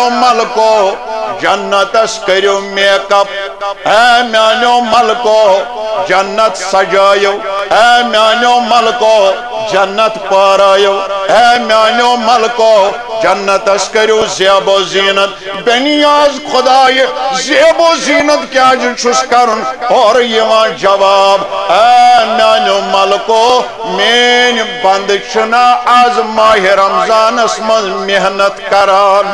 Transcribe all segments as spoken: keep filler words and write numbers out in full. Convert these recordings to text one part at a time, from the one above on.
ملکو، جنتس کٔرِو make up. A میانیو ملکو، جنت سجٲیِو۔ A میانیو ملکو، جنت پٲرٲیِو۔ اے میانیو ملکو، جنتس کٔرِو زیب و زینت۔ بے نیاز خدایہِ، زیب و زینت کیازِ چھُس کرُن؟ اورٕ یِوان جواب، اے میانیو ملکو، میٲنۍ بندٕ چھِنہ از ماہِ رمضانس منٛز محنت کران۔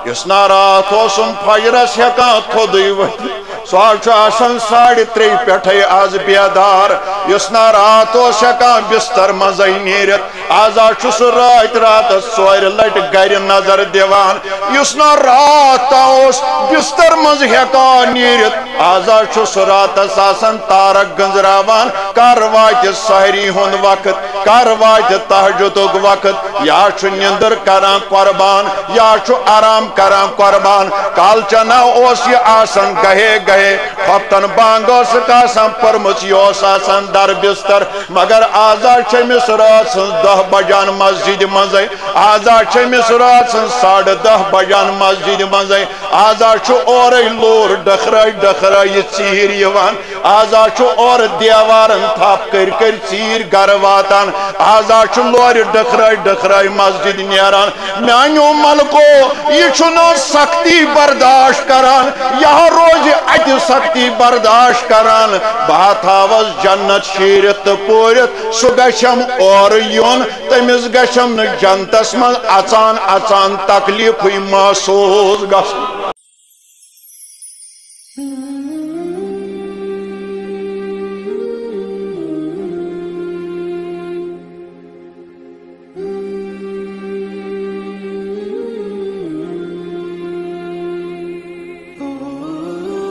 یُس نہ راتھ اوسُم فجرس ہٮ۪کان تھوٚدُے ؤتھِتھ، سُہ حظ چھُ آسان ساڑِ ترٛیٚیہِ پٮ۪ٹھے از بیدار۔ یُس نہ راتھ اوس ہٮ۪کان بستر منٛزے نیٖرِتھ، از حظ چھُ سُہ راتھ راتس ژورِ لٹہِ گرِ نظر دِوان۔ یُس نہ راتھ تام اوس بستر منٛز ہٮ۪کان نیٖرِتھ، از حظ چھُ سُہ راتس آسان تارک گنٛزراوان۔ کر واتہِ سحری ہُنٛد وقت، کر واتہِ تہجدُک وقت؟ یا چھُ نِندٕر کران قربان، یا چھُ آرام کران قربان۔ کالچنہ اوس یہِ آسان گہے گہے، خۄفتن بانگ ٲسٕکھ آسان پٔرمٕژ، یہِ اوس آسان در بستر۔ مگر از حظ چھِ أمِس رٲژ ہٕنٛز دَہ بجان مسجدِ منٛزے، از حظ چھِ أمِس رٲژ ہٕنٛز ساڑٕ دَہ بجان مسجدِ منٛزے۔ از حظ چھُ اورے لوٗر ڈٔکھرٲے ڈٔکھرٲے یہِ ژیٖرۍ یِوان۔ از حظ چھُ اورٕ دیوارن تھپھ کٔرۍ کٔرۍ ژیٖرۍ گرٕ واتان۔ از حظ چھُ لورِ ڈٔکھرٲے ڈٔکھرٲے مسجد نیران۔ میانیو ملکو، یہِ چھُنہٕ سختی برداشت کران، یہِ ہا روزِ اتہِ سختی برداشت کران۔ بہٕ ہا تھاوس جنت شیٖرِتھ تہٕ پوٗرِتھ، سُہ گژھٮ۪م اورٕ یُن، تٔمِس گژھٮ۪م نہٕ جنتس منٛز اژان اژان تکلیفٕے محسوس گژھُن۔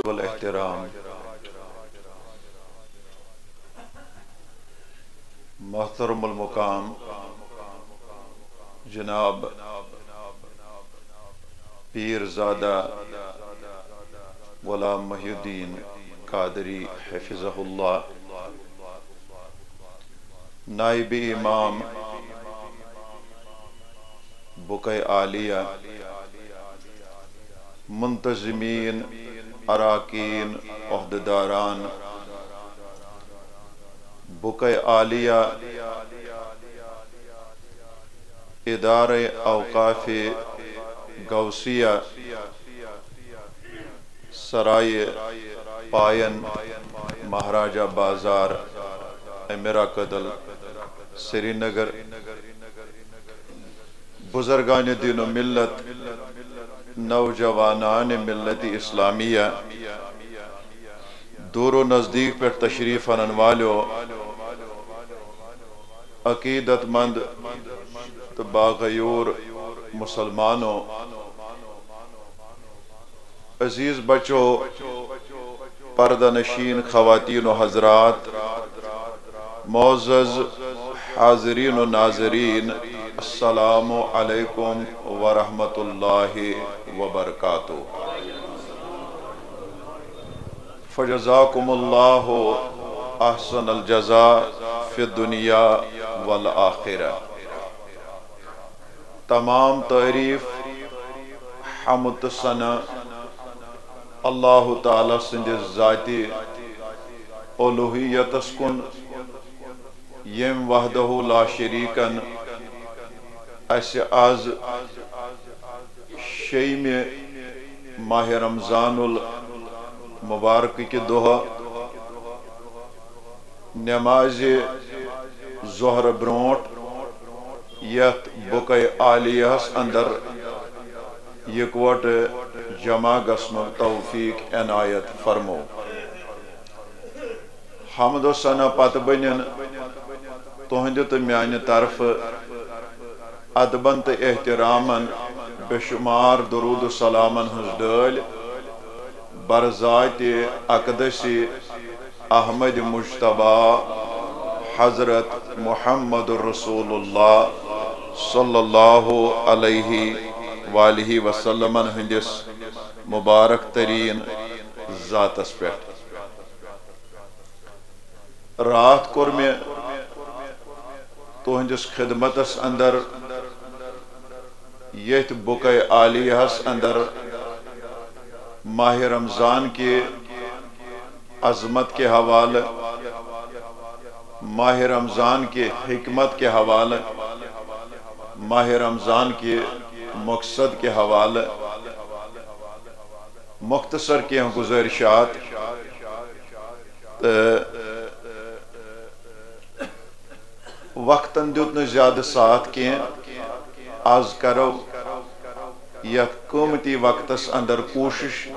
والاحترام۔ محترم المقام جناب پیر زادہ غلام محی الدین قادری حفظہ اللہ، نائب امام بقعہ عالیہ، منتظمین، اراکین، عہدیداران، بقعہ عالیہ ادارہ اوقاف غوثیہ سرائے پاین، مہاراجہ بازار، امیرا کدل، سری نگر، بزرگان دین و ملت، نوجوانان ملت اسلامیہ، دور و نزدیک پہ تشریف انن والو، عقیدت مند تو باغیور مسلمانو، عزیز بچو، پردہ نشین خواتین و حضرات، معزز حاضرین و ناظرین، السلام علیکم ورحمۃ اللہ وبرکاتہ۔ فجزاکم اللہ احسن الجزاء فی الدنیا والآخرہ۔ تمام تعریف، حمد تہٕ ثنا اللہ تعالیٰ سٕنٛدِ ذاتِ الوہیتس کُن، ییٚمۍ وحدہ لا شریکن اسہِ از شیٚیمہِ ماہ رمضان المبارک کہِ دۄہ نمازِ ظہر برونٹھ یتھ بقعہ عالیہس اندر یکوٹہٕ جمع گژھنُک توفیق عنایت فرمو۔ حمد و ثنا پتہٕ بنن تہنٛدِ تہٕ میانہِ طرفہٕ ادبن تہٕ احترامن بے شمار درود و سلامن ہٕنٛز ڈٲلۍ برذاتِ اقدس احمد مجتبیٰ حضرت محمد رسول اللہ صلی اللہ علیہ وآلہ وسلمن ہٕنٛدِس مبارک ترین ذاتس پٮ۪ٹھ۔ راتھ کوٚر مےٚ تُہنٛدِس خدمتس اندر یتھ بُکے عالیہس اندر ماہ رمضان کہِ عظمت کہِ حوالہٕ، ماہ رمضان کہِ حکمت کہِ حوالہٕ، ماہ رمضان کہِ مقصد کہِ حوالہٕ مختصر کینٛہہ گزٲرشات تہٕ وقتن دیُت نہٕ زیادٕ ساتھ کینٛہہ۔ از کرو یتھ قۭمتی وقتس اندر کوٗشش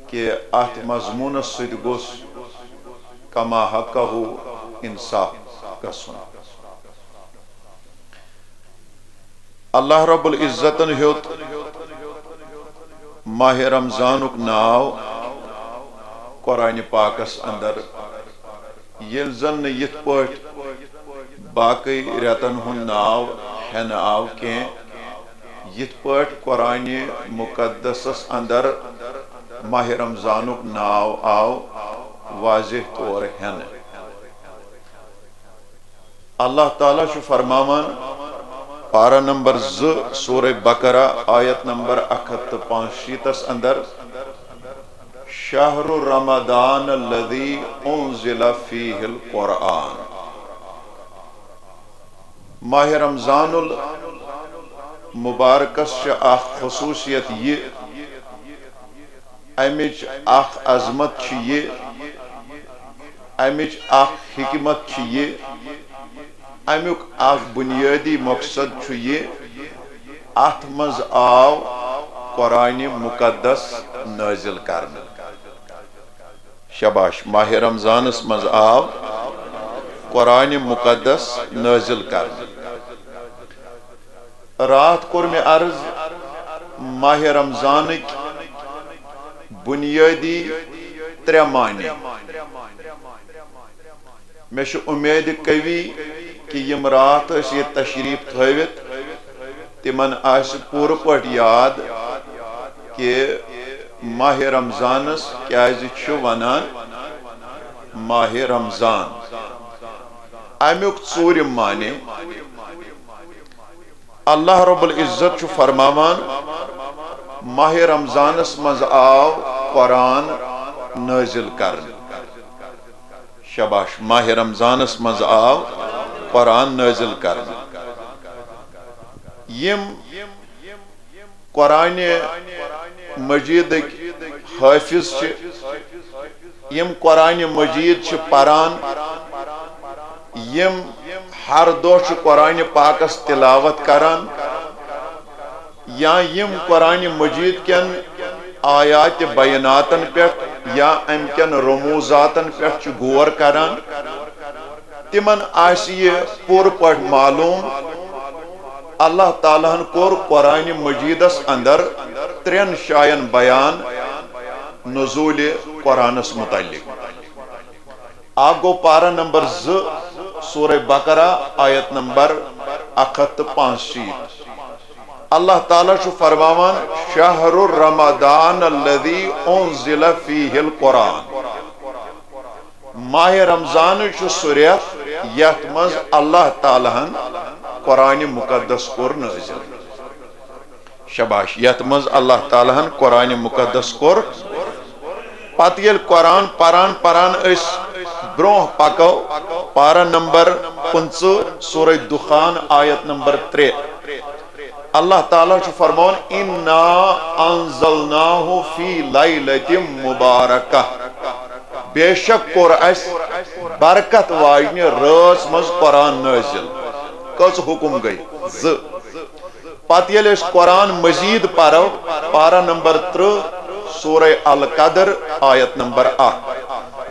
کہِ اتھ مضموٗنس سۭتۍ گوٚژھ کما حقہ انصاف گژھُن۔ اللہ رب العزتن ہیوٚت ماہ رمضانُک ناو قرآن پاکس اندر، ییٚلہِ زن نہٕ یِتھ پٲٹھۍ باقٕے رٮ۪تن ہُنٛد ناو ہٮ۪نہٕ آو کینٛہہ، یِتھ پٲٹھۍ قرآن مقدسس اندر ماہ رمضانُک ناو آو واضح طور ہٮ۪نہٕ۔ اللہ تعالیٰ چھُ فرماوان، پارہ نمبر زٕ، سورہ بقرہ، آیت نمبر اکھ ہتھ تہٕ پانٛژھ شیٖتس اندر، "شہر رمضان الذی انزل فیہ القرآن"۔ ماہ رمضان المبارکس چھِ اکھ خصوصیت یہِ، امِچ اکھ عظمت چھِ یہِ، امِچ اکھ حکمت چھِ یہِ، امیُک اکھ بنیٲدی مقصد چھُ یہِ، اتھ منٛز آو قرآن مقدس نٲزِل کرنہٕ۔ شاباش، ماہ رمضانس منٛز آو قرآن مقدس نٲزِل کرنہٕ۔ راتھ کوٚر مےٚ عرض، ماہ رمضانٕکۍ بنیٲدی ترٛےٚ معنی۔ مےٚ چھِ اُمید قوی کہِ یِم راتھ ٲسۍ ییٚتہِ تشریٖف تھٲوِتھ، تِمن آسہِ پوٗرٕ پٲٹھۍ یاد کہِ ماہ رمضانس کیازِ چھُ ونان ماہ رمضان۔ امیُک ژوٗرِم معنی، اللہ رب العزت چھُ فرماوان، ماہ رمضانس منٛز آو قرآن نٲزِل کرنہٕ۔ شاباش، ماہ رمضانس منٛز آو قرآن نٲزِل کرنہٕ۔ یِم قرآن مجیدٕکۍ حٲفظ چھِ، یِم قرآن مجید چھِ پران، یِم ہر دۄہ چھِ قرآن پاکس تلاوت کران، یا یِم قرآن مجید کٮ۪ن آیات بیناتن پٮ۪ٹھ یا امہِ کٮ۪ن رموزاتن پٮ۪ٹھ چھِ غور کران، تِمن آسہِ یہِ پوٗرٕ پٲٹھۍ معلوم، اللہ تعالیٰ ہن کوٚر قرآن مجیدس اندر ترٛٮ۪ن جاین بیان نزول قرآنس متعلق۔ اکھ گوٚو پارہ نمبر زٕ، سورہ بقرہ، آیت نمبر اکھ ہتھ تہٕ پانٛژھ شیٖتھ۔ اللہ تعالیٰ چھُ فرماوان، "شہر رمضان الذی انزل فیہ القرآن"۔ ماہ رمضان چھُ سُہ رٮ۪تھ یتھ منٛز اللہ تعالیٰ ہن قرآن مقدس کوٚر نٲزِل۔ شاباش، یتھ منٛز اللہ تعالیٰ ہن قرآن مقدس کوٚر۔ پتہٕ ییٚلہِ قرآن پران پران أسۍ برونٛہہ پکو، پارہ نمبر پٕنٛژٕہ، سورہ دخان، آیت نمبر ترٛےٚ۔ اللہ تعالیٰ چھُ فرماوان، "انا انزلناہ فی لیلۃ مبارکہ"۔ بے شک کوٚر اسہِ برکت واجنہِ رٲژ منٛز قرآن نٲزِل۔ کٔژ حکم گٔے؟ زٕ۔ پتہٕ ییٚلہِ أسۍ قرآن مجید پرو، پارہ نمبر ترٕٛہ، سورہ القدر، آیت نمبر اکھ۔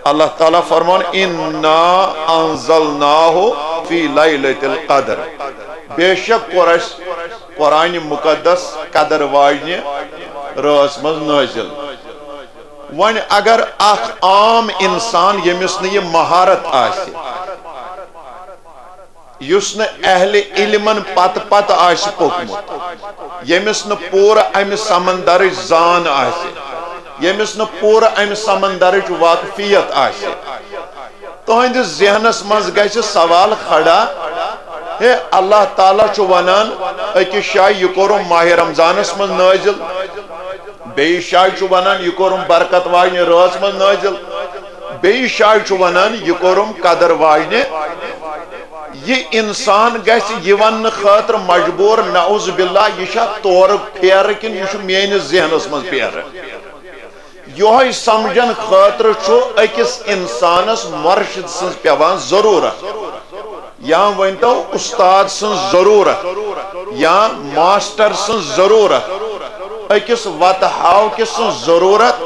اللہ تعالیٰ فرمان، "انا انزلناہ فی لیلۃ القدر"۔ بے شک کوٚر اسہِ قرآن مقدس قدر واجنہِ رٲژ منٛز نٲزِل۔ وۄنۍ اگر اکھ عام انسان ییٚمِس نہٕ یہِ مہارت آسہِ، یُس نہٕ اہلِ علمن پتہٕ پتہٕ آسہِ پوٚکمُت، ییٚمِس نہٕ پوٗرٕ امہِ سمندرٕچ زان آسہِ، ییٚمِس نہٕ پوٗرٕ امہِ سمندرٕچ واقفیت آسہِ، تُہنٛدِس ذہنس منٛز گژھِ سوال کھڑا، ہے، اللہ تعالیٰ چھُ ونان، أکِس جایہِ یہِ کوٚرُم ماہِ رمضانس منٛز نٲزِل، بیٚیِس جایہِ چھُ ونان، یہِ کوٚرُم برکت واجنہِ رٲژ منٛز نٲزِل، بیٚیِس جایہِ چھُ ونان، یہِ کوٚرُم قدر واجنہِ۔ یہِ انسان گژھِ یہِ وننہٕ خٲطرٕ مجبوٗر، نعوذ باللہ، یہِ چھا تورٕ پھیرٕ کِنہٕ یہِ چھُ میٲنِس ذہنس منٛز پھیرٕ؟ یۄہے سمجھن خٲطرٕ چھُ أکِس انسانس مرشد سٕنٛز پٮ۪وان ضروٗرت، یا ؤنۍتو استاد سٕنٛز ضروٗرت، یا ماسٹر سٕنٛز ضروٗرت، أکِس وتہٕ ہاوکہِ سٕنٛز ضروٗرت،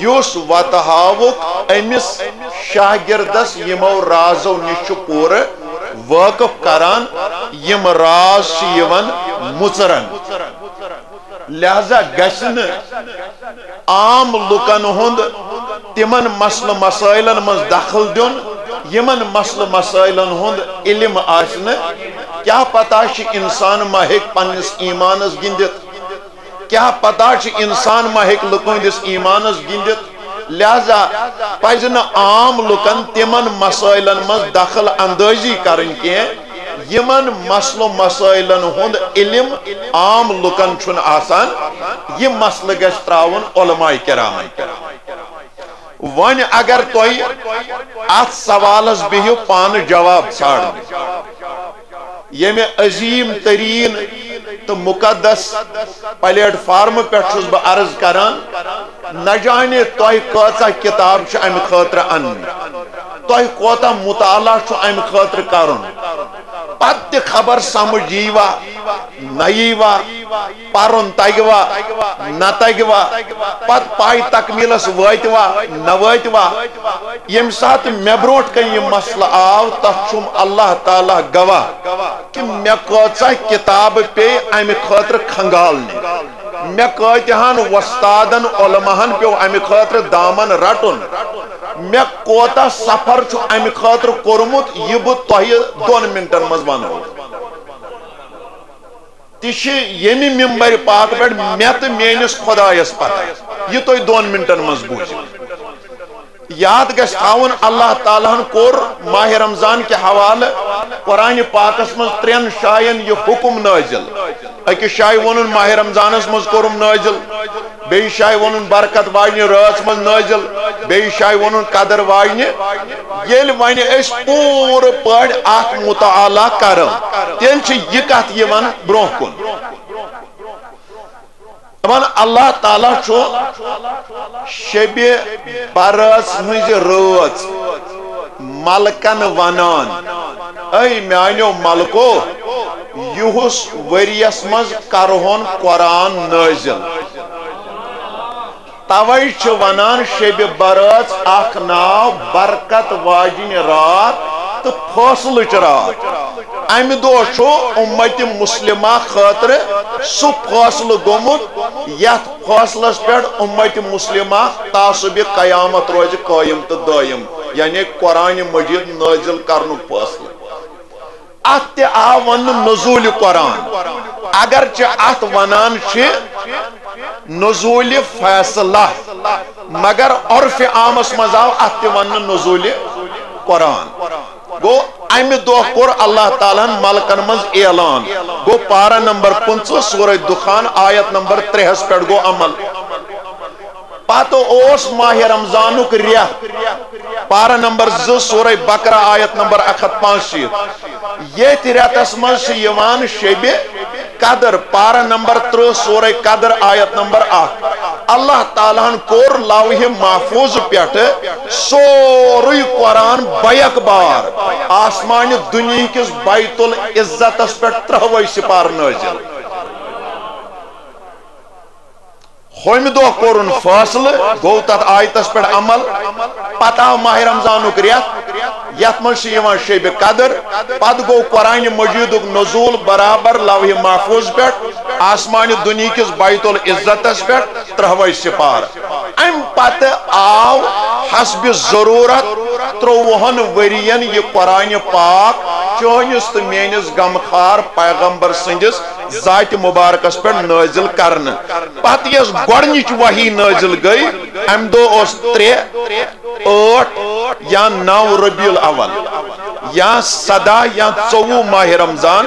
یُس وتہٕ ہاوُک أمِس شاگردس یِمو رازو نِش چھُ پوٗرٕ وٲقف کران، یِم راز چھِ یِوان مُژرن۔ لہذا گژھِ نہٕ عام لُکن ہُنٛد تِمن مسلہٕ مسٲیلن منٛز دخل دیُن، یِمن مسلہٕ مسٲیلن ہُنٛد علم آسہِ نہٕ۔ کیٛاہ پتہ چھِ انسان ما ہیٚکہِ پننِس ایمانس گِنٛدِتھ؟ کیٛاہ پتہ چھِ انسان ما ہیٚکہِ لُکہٕ ہٕنٛدِس ایمانس گِنٛدِتھ؟ لہذا پزِ نہٕ عام لُکن تِمن مسٲیلن منٛز دخل اندٲزی کرٕنۍ کینٛہہ، یِمن مسلہٕ مسٲیلن ہُنٛد علم عام لُکن چھُنہٕ آسان۔ یہِ مسلہٕ گژھِ ترٛاوُن علماء کرامن پٮ۪ٹھ۔ وۄنۍ اگر تُہۍ اتھ سوالس بِہِو پانہٕ جواب ژھانٛڈنہِ، ییٚمہِ عظیٖم تریٖن تہٕ مُقدس پلیٹ فارمہٕ پٮ۪ٹھ چھُس بہٕ عرض کران، نہ جانے تۄہہِ کۭژاہ کِتاب چھِ امہِ خٲطرٕ اننہِ، تۄہہِ کوتاہ مُطالعہ چھُ امہِ خٲطرٕ کرُن، پتہٕ تہِ خبر سمجھ ییٖوا نہ ییٖوا، پرُن تگوا نہ تگوا، پتہٕ پاے تکمیلس وٲتوا نہ وٲتوا۔ ییٚمہِ ساتہٕ مےٚ برونٛٹھ کنہِ یہِ مسلہٕ آو، تتھ چھُم اللہ تعالیٰ گواہ کہِ مےٚ کۭژاہ کِتابہٕ پیٚیہِ امہِ خٲطرٕ کھنگالنہِ، مےٚ کۭتِہن وۄستادن علماہن پیوٚو امہِ خٲطرٕ دامن رٹُن، مےٚ کوتاہ سفر چھُ امہِ خٲطرٕ کوٚرمُت، یہِ بہٕ تۄہہِ دۄن منٹن منٛز ونہو۔ تہِ چھِ ییٚمہِ ممبرِ پاک پٮ۪ٹھ مےٚ تہٕ میٲنِس خۄدایس پتہ، یہِ تُہۍ دۄن منٹن منٛز بوٗزِو۔ یاد گژھِ تھاوُن، اللہ تعالیٰ ہن کوٚر ماہِ رمضان کہِ حوالہٕ قرآنِ پاکس منٛز ترٛٮ۪ن جاین یہِ حُکم نٲزِل۔ أکِس جایہِ ووٚنُن ماہِ رمضانس منٛز کوٚرُم نٲزِل، بیٚیِس جایہِ ووٚنُن برکت واجنہِ رٲژ منٛز نٲزِل، بیٚیِس جایہِ ووٚنُن قدر واجنہِ۔ ییٚلہِ وۄنۍ أسۍ پوٗرٕ پٲٹھۍ اتھ مطالعہ کرو، تیٚلہِ چھِ یہِ کتھ یِوان برونٛہہ کُن۔ دپان اللہ تعالیٰ چھُ شبِ برٲژ ہٕنٛزِ رٲژ ملکن ونان، اے میانیو ملکو، یُہُس ؤریس منٛز کرہون قرآن نٲزِل۔ توے چھِ ونان شبِ برٲژ اکھ ناو برکت واجِنۍ راتھ تہٕ فٲصلٕچ راتھ۔ امہِ دۄہ چھُ اُمتِ مسلمہ خٲطرٕ سُہ فٲصلہٕ گوٚمُت، یتھ فٲصلس پٮ۪ٹھ اُمتِ مسلمہ تعصبِ قیامت روزِ قٲیِم تہٕ دٲیِم، یعنی قرآنِ مجید نٲزِل کرنُک فٲصلہٕ۔ اتھ تہِ آو وننہٕ نزولِ قرآن، اگرچہ اتھ ونان چھِ نزولِ فیصلہ، مگر عرفِ عامس منٛز آو اتھ تہِ وننہٕ نزولِ قرآن۔ گوٚو، امہِ دۄہ کوٚر اللہ تعالیٰ ہن ملکن منٛز اعلان۔ گوٚو، پارہ نمبر پٕنٛژٕہ، سورہ دخان، آیت نمبر ترٛےٚ ہس پٮ۪ٹھ گوٚو عمل۔ پتہٕ اوس ماہِ رمضانُک رٮ۪تھ، پارہ نمبر زٕ، سورہ بقرہ، آیت نمبر اکھ ہتھ پانٛژھ شیٖتھ۔ ییٚتھۍ رٮ۪تس منٛز چھِ یِوان شبِ قدر، پارہ نمبر ترٕٛہ، سورہ قدر، آیت نمبر اکھ۔ اللہ تعالیٰ ہن کوٚر لوحِ محفوظ پٮ۪ٹھ سورُے قرآن بیک بار آسمانہِ دُنیہکِس بیت العزتس پٮ۪ٹھ ترٛہوے سپارٕ نٲزِل۔ ہوٚمہِ دۄہ کوٚرُن فٲصلہٕ، گوٚو تتھ آیتس پٮ۪ٹھ عمل۔ پتہٕ آو ماہِ رمضانُک رٮ۪تھ، یتھ منٛز چھِ یِوان شبِ قدر۔ پتہٕ گوٚو قرآنِ مجیدُک نزول برابر لوحِ محفوظ پٮ۪ٹھ، آسمانہِ دُنیہکِس بیت العزتس پٮ۪ٹھ ترٛہوے سپارٕ۔ امہِ پتہٕ آو حسبِ ضرورت ترٛۆوُہن ؤرین یہِ قرآنِ پاک چٲنِس تہٕ میٲنِس غمخار پیغمبر سٕنٛدِس ذاتِ مبارکس پٮ۪ٹھ نٲزِل کرنہٕ۔ پتہٕ یۄس گۄڈنِچ وحی نٲزِل گٔے، امہِ دۄہ اوس ترٛےٚ، ٲٹھ یا نو ربیع الاول۔ یا سداہ یا ژوٚوُہ ماہِ رمضان،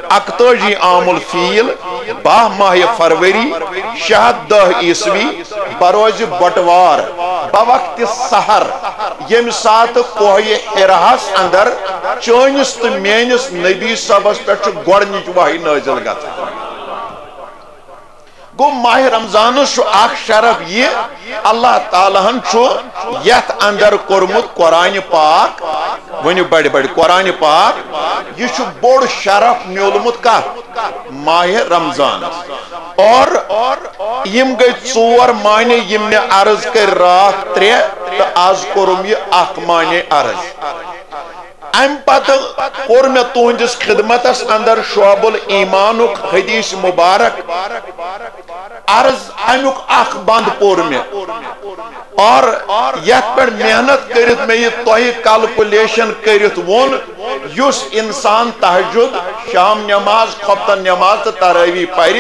اکتٲجی عام الفیل، باہ ماہِ فروری، شےٚ ہتھ دَہ عیسوی، بروزِ بٹوار، بوقتِ سحر، ییٚمہِ ساتہٕ کوہِ حِراہس اندر چٲنِس تہٕ میٲنِس نبی صٲبس پٮ۪ٹھ چھُ گۄڈٕنِچ وحی نٲزِل گژھان۔ گوٚو، ماہِ رمضانس چھُ اکھ شرف یہِ، اللہ تعالیٰ ہن چھُ یتھ اندر کوٚرمُت قرآنِ پاک، ؤنِو بڑِ بڑِ، قرآنِ پاک، یہِ چھُ بوٚڑ شرف میوٗلمُت کتھ؟ ماہِ رمضانس۔ اور یِم گٔے ژور معنی یِم مےٚ عرض کٔرۍ راتھ ترٛےٚ، تہٕ از کوٚرُم یہِ اکھ معنی عرض۔ امہِ پتہٕ کوٚر مےٚ تُہنٛدِس خدمتس اندر شعب الایمانُک حدیث مبارک عرض، امیُک اکھ بند پوٚر مےٚ۔ اور یتھ پٮ۪ٹھ محنت کٔرِتھ مےٚ یہِ تۄہہِ calculation کٔرِتھ ووٚن، یُس انسان تہجد، شام نماز، خۄفتن نماز تہٕ تراویح پرِ،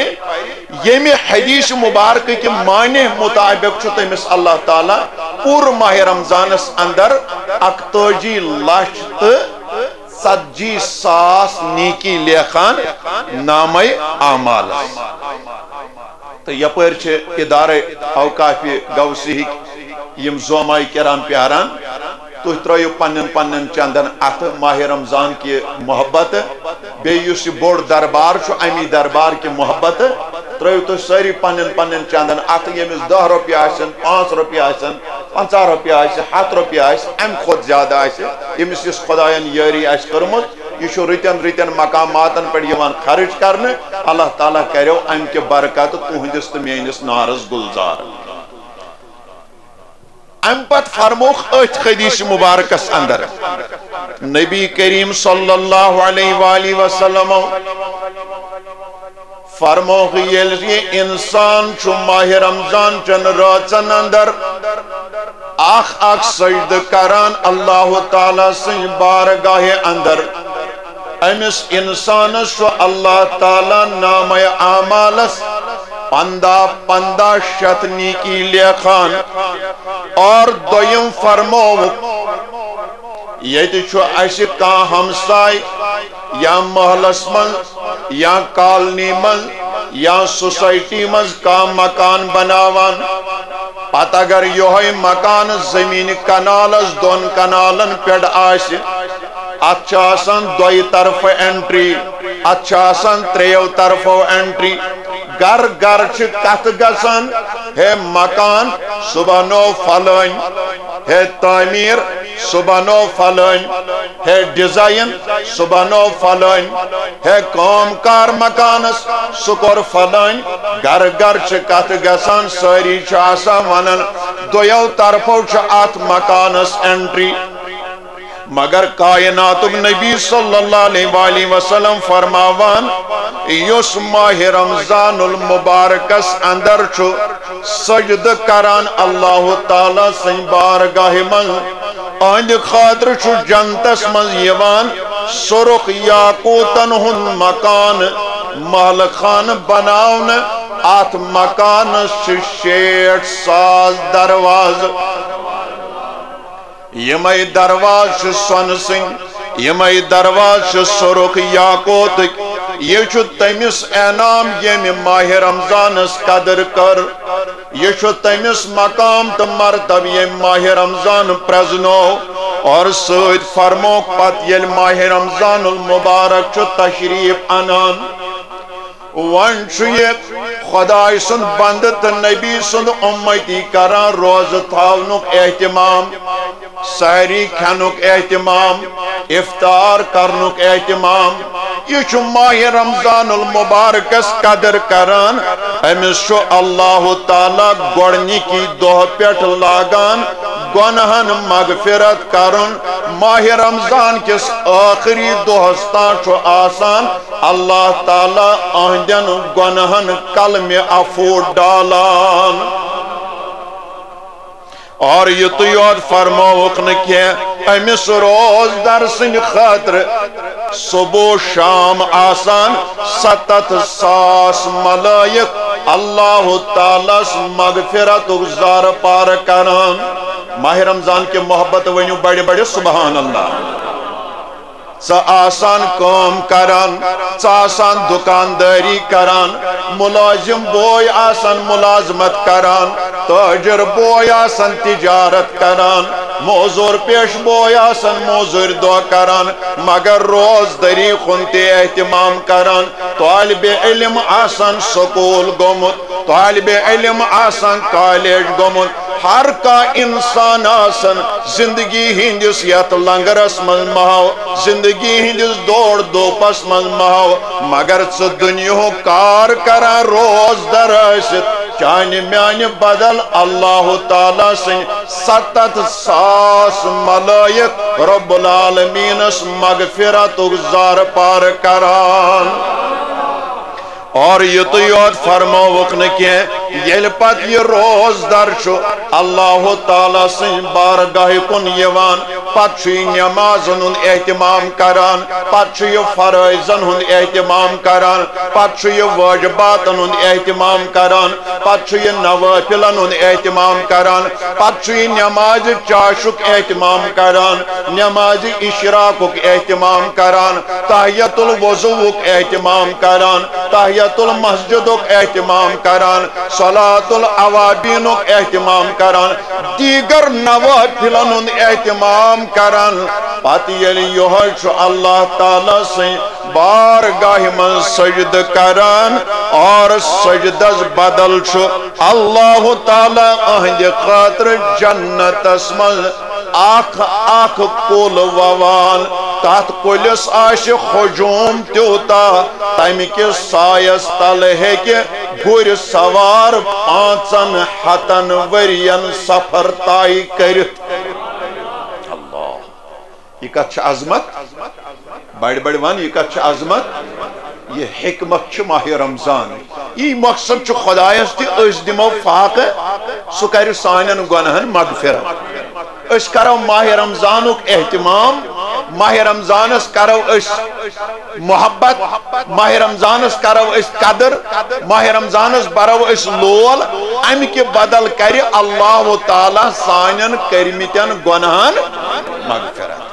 ییٚمہِ حدیث مبارکہٕ کہِ معنی مطابق چھُ تٔمِس اللہ تعالیٰ پوٗرٕ ماہِ رمضانس اندر اکتٲجی لچھ تہٕ ژتجی ساس نیکی لیکھان نامے اعمالس۔ تہٕ یپٲرۍ چھِ ادارے اوقاف غوثی ہٕکۍ یِم زوماے کرام پیاران۔ تُہۍ ترٲیِو پننٮ۪ن پننٮ۪ن چندن اتھٕ ماہِ رمضان کہِ محبت، بیٚیہِ یُس یہِ بوٚڑ دربار چھُ، امی دربار کہِ محبت۔ ترٲیِو تُہۍ سٲری پننٮ۪ن پننٮ۪ن چندن اتھٕ، ییٚمِس دَہ رۄپیہِ آسن، پانٛژھ رۄپیہِ آسن، پنٛژاہ رۄپیہِ آسہِ، ہتھ رۄپیہِ آسہِ، امہِ کھۄتہٕ زیادٕ آسہِ، ییٚمِس یُس خۄداین یٲری آسہِ کٔرمٕژ، یہِ چھُ رٕتٮ۪ن رٕتٮ۪ن مقاماتن پٮ۪ٹھ یِوان خرٕچ کرنہٕ۔ اللہ تعالیٰ کرٮ۪و امہِ کہِ برکتہٕ تُہنٛدِس تہٕ میٲنِس نارس گُلزار۔ امہِ پتہٕ فرمووُکھ أتھۍ حدیث مبارکس اندر نبی کریم صلی اللہ علیہ وآلہ وسلم، فرمووُکھ، ییٚلہِ یہِ انسان چھُ ماہِ رمضان چٮ۪ن رٲژن اندر اکھ اکھ سجدٕ کران اللہ تعالیٰ سٕنٛزِ بارگاہہِ اندر، أمِس انسانس چھُ اللہ تعالیٰ نامہ اعمالس پندہ پندہ شتھ نیکی لیکھان۔ اور دوٚیِم فرمووُکھ، ییٚتہِ چھُ اسہِ کانٛہہ ہمساے یا محلس منٛز یا کالنی منٛز یا سوسائٹی منٛز کانٛہہ مکان بناوان، پتہٕ اگر یۄہے مکان زمین کنالس دۄن کنالن پٮ۪ٹھ آسہِ، اتھ چھِ آسان دۄیہِ طرفہٕ entry، اتھ چھِ آسان ترٛیٚیو طرفو entry۔ گرٕ گرٕ چھِ کتھٕ گژھان، ہے مکان سُہ بنوو فلٲنۍ، ہے تعمیٖر سُہ بنوو فلٲنۍ، ہے design سُہ بنوو فلٲنۍ، ہے کٲم کار مکانس سُہ کوٚر فلٲنۍ۔ گرٕ گرٕ چھِ کتھٕ گژھان، سٲری چھِ آسان ونان دۄیو طرفو چھِ اتھ مکانس entry۔ مگر کائناتُک نبی صلی اللہ علیہ وآلہ وسلم فرماوان، یُس ماہِ رمضان المبارکس اندر چھُ سجدٕ کران اللہ تعالیٰ سٕنٛدِ بارگاہہِ منٛز، أہنٛدِ خٲطرٕ چھُ جنتس منٛز یِوان سُرخ یاقوٗتن ہُنٛد مکان، محلہٕ خانہٕ بناونہٕ۔ اتھ مکانس چھِ شیٹھ ساس دروازٕ۔ یِمے دروازٕ چھِ سۄنہٕ سٕنٛدۍ، یِمے دروازٕ چھِ سُرخ یاقوٗتٕکۍ۔ یہِ چھُ تٔمِس انعام، ییٚمہِ ماہِ رمضانس قدٕر کٔر۔ یہِ چھُ تٔمِس مقام تہٕ مرتبہٕ، ییٚمہِ ماہِ رمضان پرزنوو۔ اور سۭتۍ فرمووُکھ پتہٕ، ییٚلہِ ماہِ رمضان المبارک چھُ تشریف انان، وۄنۍ چھُ یہِ خۄداے سُنٛد بندٕ تہٕ نبی سُنٛد اُمتی کران روزٕ تھاونُک اہتمام، سحری کھٮ۪نُک اہتمام، افطار کرنُک اہتمام۔ یہِ چھُ ماہِ رمضان المبارکس قدٕر کران۔ أمِس چھُ اللہ تعالیٰ گۄڈٕنِکی دۄہ پٮ۪ٹھ لاگان گۄنہن مغفرت کرُن۔ ماہِ رمضان کِس ٲخری دۄہس تام چھُ آسان اللہ تعالیٰ أہنٛدٮ۪ن گۄنہن قلمِ عفو ڈالان۔ اور یُتُے یوت فرمووُکھ نہٕ کینٛہہ، أمِس روزدر سٕنٛدِ خٲطرٕ صبح و شام آسان ستتھ ساس ملائک اللہ تعالیٰ ہس مغفرتُک زارٕ پارٕ کران۔ ماہِ رمضان کہِ محبت ؤنِو بڑِ بڑِ سبحان اللہ۔ ژٕ آسان کٲم کران، ژٕ آسان دُکاندٲری کران، مُلٲزِم بوے آسان مُلازمت کران، تٲجِر بوے آسان تِجارت کران، موزوٗر پیشہٕ بوے آسان موزوٗرۍ دۄہ کران، مگر روزدٔری ہُنٛد تہِ اہتمام کران، طٲلبِ علم آسان سکوٗل گوٚمُت، طٲلبِ علم آسان کالج گوٚمُت، ہر کانٛہہ انسان آسان زندگی ہٕنٛدِس یتھ لنگرس منٛز محو، زندگی ہٕنٛدِس دور دوپس منٛز محو، مگر ژٕ دُنیاہُک کار کران روزدر ٲسِتھ، چانہِ میانہِ بدل اللہ تعالیٰ سٕنٛدۍ ستتھ ساس ملائک رب العالمینس مغفرتُک زارٕ پار کران۔ اور یُتُے یوت فرمووُکھ نہٕ کینٛہہ، ییٚلہِ پتہٕ یہِ روزدر چھُ اللہ تعالیٰ سٕنٛزِ بارگاہہِ کُن یِوان، پتہٕ چھُ یہِ نمازن ہُنٛد اہتمام کران، پتہٕ چھُ یہِ فرٲیضن ہُنٛد اہتمام کران، پتہٕ چھُ یہِ واجباتن ہُنٛد اہتمام کران، پتہٕ چھُ یہِ نوافلن ہُنٛد اہتمام کران، پتہٕ چھُ یہِ نمازِ چاشُک اہتمام کران، نمازِ اشراقُک اہتمام کران، تحیت الوضوٗک اہتمام کران، تحیت المسجدُک اہتمام کران، صلاۃ الاوابینُک اہتمام کران، دیگر نوافلن ہُنٛد اہتمام کران۔ پتہٕ ییٚلہِ یِہوٚے چھُ اللہ تعالیٰ سٕنٛدِ بارگاہہِ منٛز سجدٕ کران اور سجدس بدل چھُ اللہ تعالیٰ أہنٛدِ خٲطرٕ جنتس منٛز اکھ اکھ کُل ووان۔ تتھ کُلِس آسہِ ہجوم تیوٗتاہ، تمہِ کِس سایس تل ہیٚکہِ گُرۍ سوار پانٛژن ہتن ؤرین سفر طے کٔرِتھ۔ اللہ۔ یہِ کتھ چھِ عظمت؟ بڑِ بڑِ ون، یہِ کتھ چھِ عظمت؟ یہِ حکمت چھِ ماہِ رمضان۔ یی مقصد چھُ خدایس تہِ، أسۍ دِمو فاقہٕ، سُہ کرِ سانٮ۪ن گۄناہن مغفرت۔ أسۍ کرو ماہِ رمضانُک اہتمام، ماہِ رمضانس کرو أسۍ محبت، ماہِ رمضانس کرو أسۍ قدر، ماہِ رمضانس برو أسۍ لول، امہِ کہِ بدل کرِ اللہ تعالیٰ سانٮ۪ن کٔرمٕتٮ۪ن گۄناہن مغفرت۔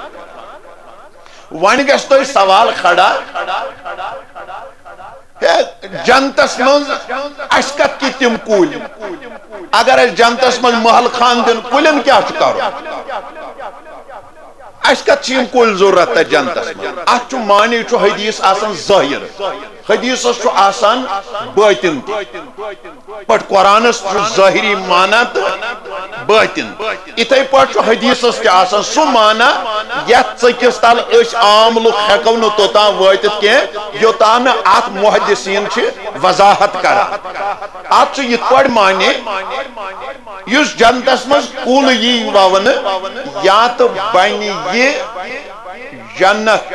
وۄنۍ گژھِ تۄہہِ سوال کھڑا، ہے، جنتس منٛز اسہِ کتھ کہِ تِم کُلۍ؟ اگر اسہِ جنتس منٛز محل خان دِن، کُلٮ۪ن کیٛاہ چھُ کرُن؟ اسہِ کتھ چھِ یِم کُلۍ ضروٗرت تتھ جنتس منٛز؟ اتھ چھُ معنی، چھُ حدیث آسان ظٲہِر، حدیثس چھُ آسان بٲطِن تہِ۔ پٲٹھۍ قرآنس چھُ ظٲہِری معنی تہٕ بٲطِن۔ یِتھے پٲٹھۍ چھُ حدیثس تہِ آسان سُہ معنی یتھ ژٔکِس تل أسۍ عام لُکھ ہٮ۪کو نہٕ توٚتام وٲتِتھ کینٛہہ، یوٚتام نہٕ اتھ محدثین چھِ وضاحت کران۔ اتھ چھُ یِتھ پٲٹھۍ معنی، یُس جنتس منٛز کُل یی وونہٕ یا تہٕ بنہِ یہِ جنت،